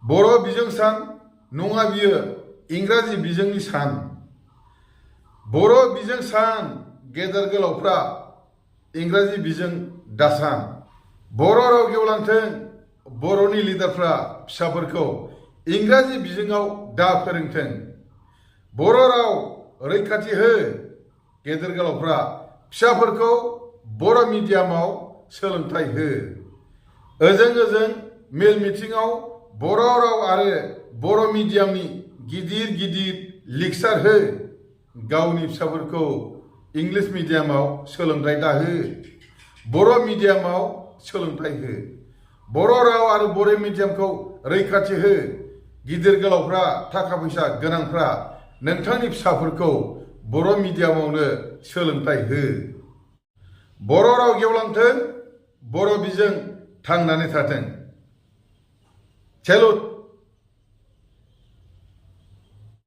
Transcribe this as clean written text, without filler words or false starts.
बर' बिजों सान नङा बियो इंराजि बिजोंनि सान। बर' बिजों सान गेदेर गोलावफ्रा इंराजि बिजों दासान। बर' राव गेवलांथों बर'नि लिडारफ्रा फिसाफोरखौ इंराजि बिजोङाव दा फोरोंथों। बर' राव रैखाथि हो गेदेर गोलावफ्रा फिसाफोरखौ बर' मिडियामाव सोलोंथाइ हो। ओजों ओजों मेल मिथिङाव बर' राव आरो बर' मिडियामनि गिदिर गिदिर लेक्सार हो। गावनि फिसाफोरखौ इंलिश मिडियामाव सोलोंथाइ दाहो। बर' मिडियामाव सोलोंथाइ हो। बर' राव आरो बर' मिडियामखौ रैखाथि हो। गिदिर गोलावफ्रा थाखा फैसा गोनांफ्रा नोंथांनि फिसाफोरखौ बर' मिडियामावनो सोलोंथाइ हो। बर' राव गेवलांथों बर' बिजों थांनानै थाथों। सेलुट।